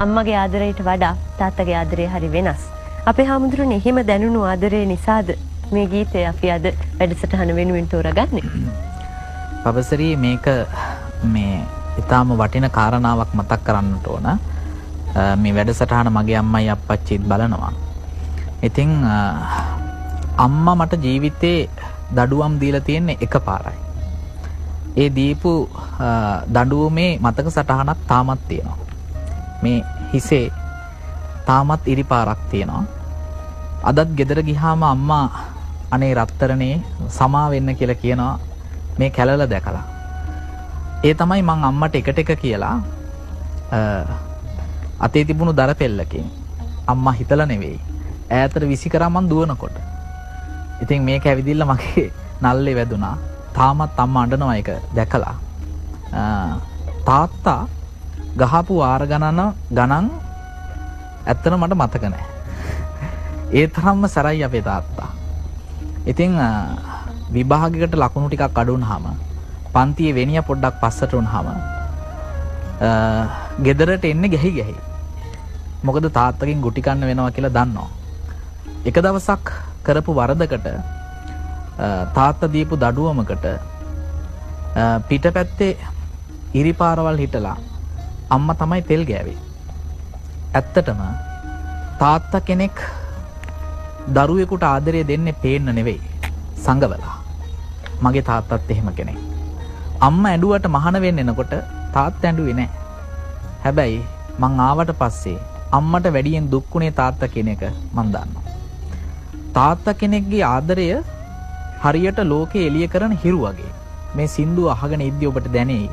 අම්මගේ ආදරයට වඩා තාත්තගේ ආදරය හරි වෙනස්. අපේ හාමුදුරනේ එහෙම දැනුණු ආදරය නිසාද මේ ගීතය අපි අද වැඩසටහන වෙනුවෙන් තෝරාගන්නේ? පබසරි මේක මේ ඊටාම වටින කාරණාවක් මතක් කරන්නට ඕන. මේ වැඩසටහන මගේ අම්මයි අප්පච්චිත් බලනවා. ඉතින් අම්මා මට ජීවිතේ දඩුවම් දීලා තියෙන්නේ එකපාරයි. ඒ දීපු දඩුවමේ මතක සටහනක් තාමත් තියෙනවා. මේ හිසේ තාමත් ඉරිපාරක් තියෙනවා. අදත් ගෙදර ගිහාම අම්මා අනේ රත්තරනේ සමා වෙන්න කියලා කියනවා මේ කැලල දැකලා. ඒ තමයි මං අම්මට එකට එක කියලා අතේ තිබුණු දර පෙල්ලකින් අම්මා හිතලා නෙවෙයි ඈතට විසි කරා මං දුවනකොට. ඉතින් මේක ඇවිදින්න මගේ නල්ලේ වැදුනා. තාමත් අම්මා අඬනවා ඒක දැකලා. තාත්තා ගහපු වාර ගණන ගණන් ඇත්තටම මට මතක නෑ. ඒ තරම්ම සැරයි අපේ තාත්තා. ඉතින් විභාගයකට ලකුණු ටිකක් අඩු වුණාම පන්තියේ වෙනිය පොඩ්ඩක් පස්සට වුණාම ගෙදරට එන්නේ ගැහි ගැහි. මොකද තාත්තගෙන් ගුටි කන්න වෙනවා කියලා දන්නවා. එක දවසක් කරපු වරදකට තාත්තා දීපු දඩුවමකට පිටපැත්තේ ඉරිපාරවල් හිටලා අම්මා තමයි තෙල් ගෑවේ. ඇත්තටම තාත්තා කෙනෙක් දරුවෙකුට ආදරය දෙන්නේ පේන්න නෙවෙයි, සඟවලා. මගේ තාත්තත් එහෙම කෙනෙක්. අම්මා ඇඬුවට මහාන වෙන්න එනකොට තාත්තා ඇඬුවේ නෑ. හැබැයි මං ආවට පස්සේ අම්මට වැඩියෙන් දුක් වුණේ තාත්තා කියන එක මං දන්නවා. තාත්තා කෙනෙක්ගේ ආදරය හරියට ලෝකේ එළිය කරන හිරු වගේ. මේ සින්දුව අහගෙන ඉද්දි ඔබට දැනෙයි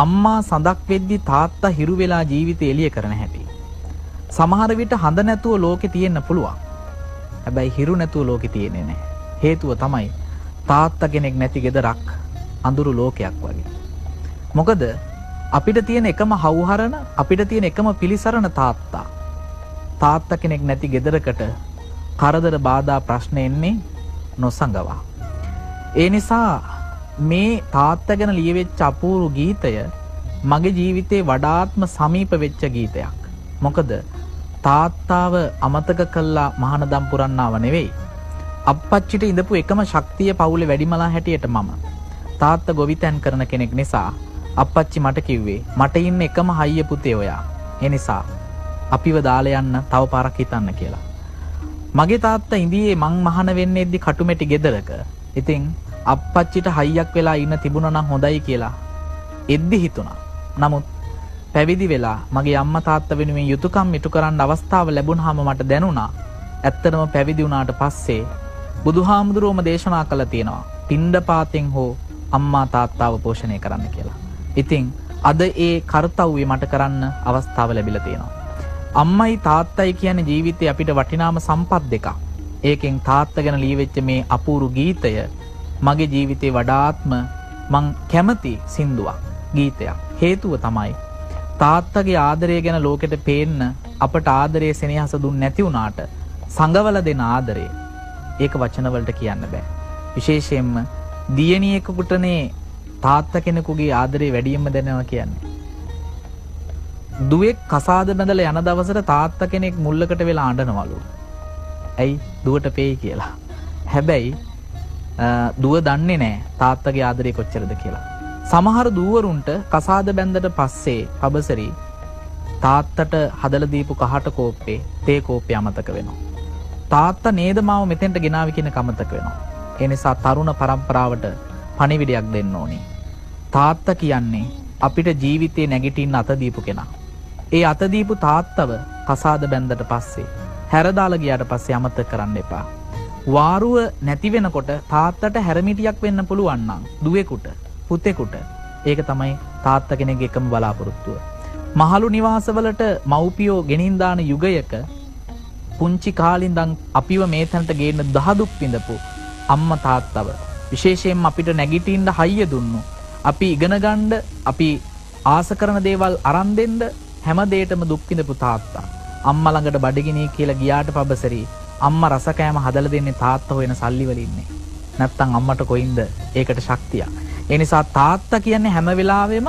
අම්මා සඳක් වෙද්දි තාත්තා හිරු වෙලා ජීවිතේ එළිය කරන හැටි. සමහර විට හඳ නැතුව ලෝකේ තියෙන්න පුළුවන්. හැබැයි හිරු නැතුව ලෝකේ තියෙන්නේ නැහැ. හේතුව තමයි තාත්තා කෙනෙක් නැති ගෙදරක් අඳුරු ලෝකයක් වගේ. මොකද අපිට තියෙන එකම හවුහරණ, අපිට තියෙන එකම පිළිසරණ තාත්තා. තාත්තා කෙනෙක් නැති ගෙදරකට කරදර බාධා ප්‍රශ්න එන්නේ නොසඟවා. ඒ නිසා මේ තාත්තා ගැන ලියවෙච්ච අපූර්ව ගීතය මගේ ජීවිතේ වඩාත්ම සමීප වෙච්ච ගීතයක්. මොකද තාත්තාව අමතක කළා මහානදම් පුරන්නාව නෙවෙයි. අප්පච්චිට ඉඳපු එකම ශක්තිය පවුලේ වැඩිමලා හැටියට මම. තාත්තා ගොවිතැන් කරන කෙනෙක් නිසා අප්පච්චි මට කිව්වේ මට ඉන්න එකම හයිය පුතේ ඔයා. ඒ නිසා අපිව දාලා යන්න තව පාරක් හිතන්න කියලා. මගේ තාත්තා ඉඳියේ මං මහාන වෙන්න එද්දි කටුමැටි ගෙදරක. ඉතින් අප්පච්චිට හයියක් වෙලා ඉන්න තිබුණා නම් හොඳයි කියලා එද්දි හිතුණා. නමුත් පැවිදි වෙලා මගේ අම්මා තාත්තා වෙනුවෙන් යුතුයකම් ඉටු කරන්න අවස්ථාව ලැබුණාම මට දැනුණා ඇත්තටම පැවිදි වුණාට පස්සේ බුදුහාමුදුරුවෝම දේශනා කළා තියෙනවා පින්ඩපාතෙන් හෝ අම්මා තාත්තාව පෝෂණය කරන්න කියලා. ඉතින් අද ඒ කර්තව්‍ය මට කරන්න අවස්ථාව ලැබිලා තියෙනවා. අම්මයි තාත්තයි කියන්නේ ජීවිතේ අපිට වටිනාම සම්පත් දෙකක්. ඒකෙන් තාත්තා ගැන ලියවෙච්ච මේ අපූර්ව ගීතය මගේ ජීවිතේ වඩාත්ම මං කැමති සින්දුවක්, ගීතයක්. හේතුව තමයි තාත්තගේ ආදරය ගැන ලෝකෙට පේන්න අපට ආදරයේ සෙනෙහස දුන්නේ නැති වුණාට සඟවල දෙන ආදරය ඒක වචන වලට කියන්න බෑ. විශේෂයෙන්ම දියණියෙකුටනේ තාත්තා කෙනෙකුගේ ආදරේ වැඩියෙන්ම දැනෙනවා කියන්නේ. දුවෙක් කසාද බැඳලා යන දවසට තාත්තා කෙනෙක් මුල්ලකට වෙලා අඬනවලු. ඇයි? දුවට පේයි කියලා. හැබැයි දුව දන්නේ නෑ තාත්තගේ ආදරේ කොච්චරද කියලා. සමහර දූවරුන්ට කසාද බැඳට පස්සේ පබසරි තාත්තට හදලා දීපු කහට කෝප්පේ තේ කෝප්පේ අමතක වෙනවා. තාත්තා නේද මාව මෙතෙන්ට ගෙනාවි කියන එක අමතක වෙනවා. ඒ නිසා තරුණ පරම්පරාවට පණිවිඩයක් දෙන්න ඕනේ. තාත්තා කියන්නේ අපිට ජීවිතේ නැගිටින්න අත දීපු කෙනා. ඒ අත දීපු තාත්තව කසාද බැඳට පස්සේ හැරදාලා ගියාට පස්සේ අමතක කරන්න එපා. වාරුව නැති වෙනකොට තාත්තට හැරමිටියක් වෙන්න පුළුවන් නම් දුවෙකුට පුතෙකුට ඒක තමයි තාත්තා කෙනෙක්ගේ එකම බලාපොරොත්තුව. මහලු නිවාසවලට මව්පියෝ ගෙනින් දාන යුගයක පුංචි කාලේ ඉඳන් අපිව මේ තැනට ගේන්න දහදුක් විඳපු අම්මා තාත්තව විශේෂයෙන්ම අපිට නැගිටින්න හයිය දුන්නු. අපි ඉගෙන ගන්න, අපි ආස කරන දේවල් අරන් දෙන්න හැම දෙයකටම දුක් විඳපු තාත්තා. අම්මා ළඟට බඩගිනි කියලා ගියාට පබසරි අම්මා රස කෑම හදලා දෙන්නේ තාත්තා හොයන සල්ලි වලින්නේ. නැත්තම් අම්මට කොයින්ද ඒකට ශක්තිය. ඒ නිසා තාත්තා කියන්නේ හැම වෙලාවෙම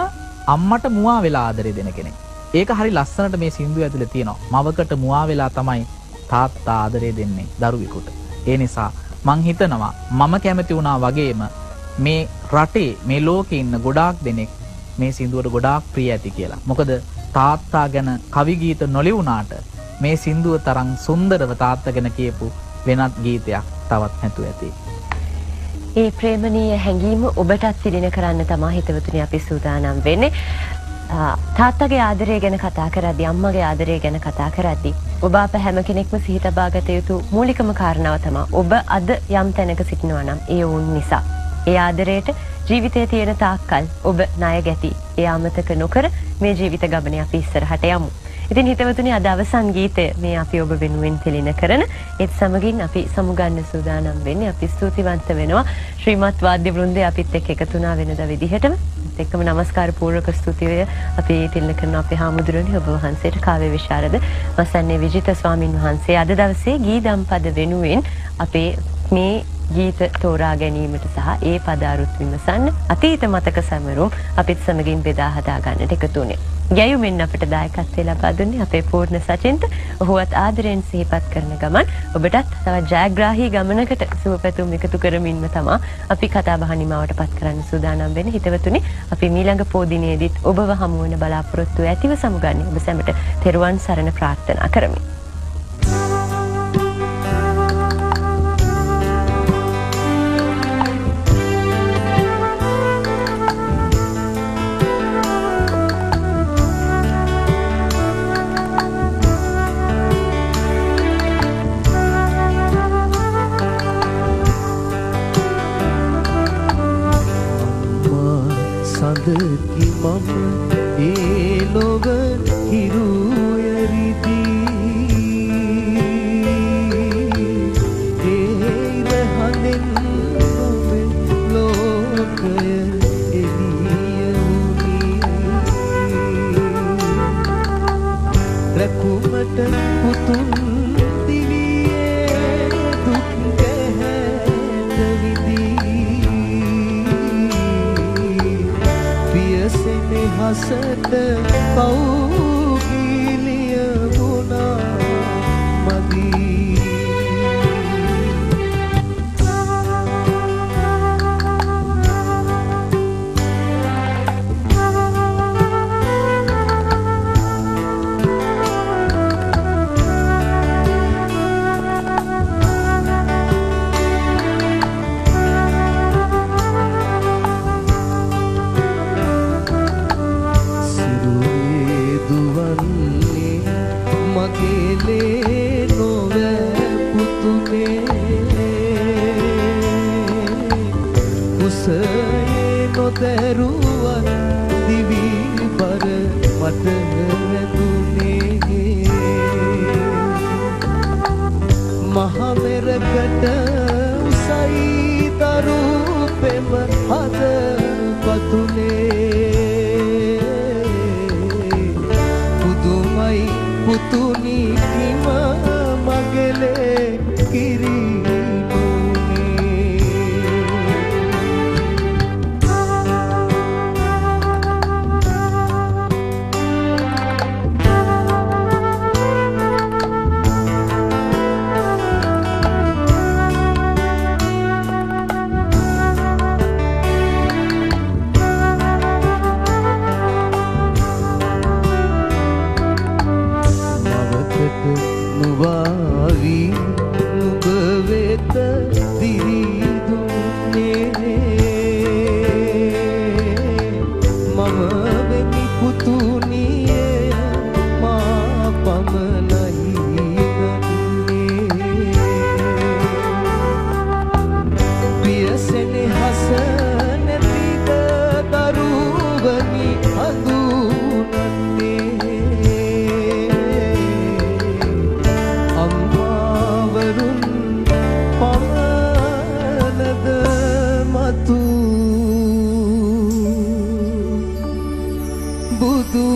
අම්මට මුවා වෙලා ආදරය දෙන කෙනෙක්. ඒක හරි ලස්සනට මේ සින්දුව ඇතුලේ තියෙනවා. මවකට මුවා වෙලා තමයි තාත්තා ආදරය දෙන්නේ දරුවෙකුට. ඒ නිසා මං හිතනවා මම කැමති වුණා වගේම මේ රටේ මේ ලෝකේ ඉන්න ගොඩාක් දෙනෙක් මේ සින්දුවට ගොඩාක් ප්‍රිය ඇති කියලා. මොකද තාත්තා ගැන කවි ගීත නොලියුණාට මේ සින්දුව තරම් සුන්දරව තාත්තා ගැන කියපු වෙනත් ගීතයක් තවත් නැතුව ඇති. ඒ ප්‍රේමණීය හැඟීම ඔබටත් සිලින කරන්න තමා හිතවතුනි අපි සූදානම් වෙන්නේ. තාත්තගේ ආදරය ගැන කතා කරද්දී, අම්මගේ ආදරය ගැන කතා කරද්දී ඔබ අප හැම කෙනෙක්ම සිහි තබා ගත යුතු මූලිකම කාරණාව තමා ඔබ අද යම් තැනක සිටිනවා නම් ඒ ඔවුන් නිසා. ඒ ආදරයට ජීවිතයේ තියෙන තාක්කල් ඔබ ණය ගැති. ඒ අමතක නොකර මේ ජීවිත ගමනේ අපි ඉස්සරහට යමු. ඉතින් හිතවතුනි, අද අවසන් ගීතය මේ අපි ඔබ වෙනුවෙන් තිලින කරන ඒත් සමගින් අපි සමුගන්න සූදානම් වෙන්නේ. අපි ස්තුතිවන්ත වෙනවා ශ්‍රීමත් වාද්‍ය වෘන්දය අපිත් එක්ක එකතු වුණා වෙනදා විදිහටම. ඒත් එක්කම নমස්කාර පූර්වක ස්තුතිය අපි තිලින කරන අපේ හාමුදුරනේ ඔබ වහන්සේට, කාව්‍ය විශාරද මසන්නේ විජිත ස්වාමින් වහන්සේ අද දවසේ ගී දම්පද වෙනුවෙන් අපේ මේ ගීත තෝරා ගැනීමට සහ ඒ පද අරුත් විමසන්න අතීත මතක සැමරුම් අපිත් සමගින් බෙදා හදා ගන්නට එකතු වුණේ. ගැයුමෙන් අපට දායකත්වය ලබා දුන්නේ අපේ පූර්ණ සචින්ත. ඔහුවත් ආදරයෙන් සිහිපත් කරන ගමන් ඔබටත් තවත් ජයග්‍රාහී ගමනකට සුබ පැතුම් එකතු කරමින්ම තමා අපි කතා බහ නිමාවට පත් කරන්න සූදානම් වෙන්නේ. හිතවතුනි, අපි මීළඟ පෝ දිනයේදීත් ඔබව හමු වන බලාපොරොත්තු ඇතිව සමුගන්නේ. ඔබ සැමට තෙරුවන් සරණ ප්‍රාර්ථනා කරමි. සඳකි මම ඒ ලොව හිරුයරිදී, ඒ ඉරහඳෙන් ඔබේ ලෝකය එළිය වුණි. රැකුමට පුතුන් දිවියේ දුක් ගැහැට විඳී, සෙනෙහසට පව් ගීලිය වුණා මදි. දුවන්නේ මගේ ලේ නොවෑ පුතුනේ, කුසයේ නොදැරුවත් දිවි බර මට වැදුනේ. මහ මෙරකට උසයි දරු පෙම හද පතුලේ, පුදුමයි පුතුනි කිම මගලේ කිරි නුනේ. මවකට මුවාවී නුඹ වෙත දිරි දුන්නේ, මම වෙමි පුතුනිය මා පමණයි ගන්නේ. පිය සෙනෙහස නැතිද දරුවනි හඳුනන්නේ? අම්මාවරුන් පමණද මතු බුදු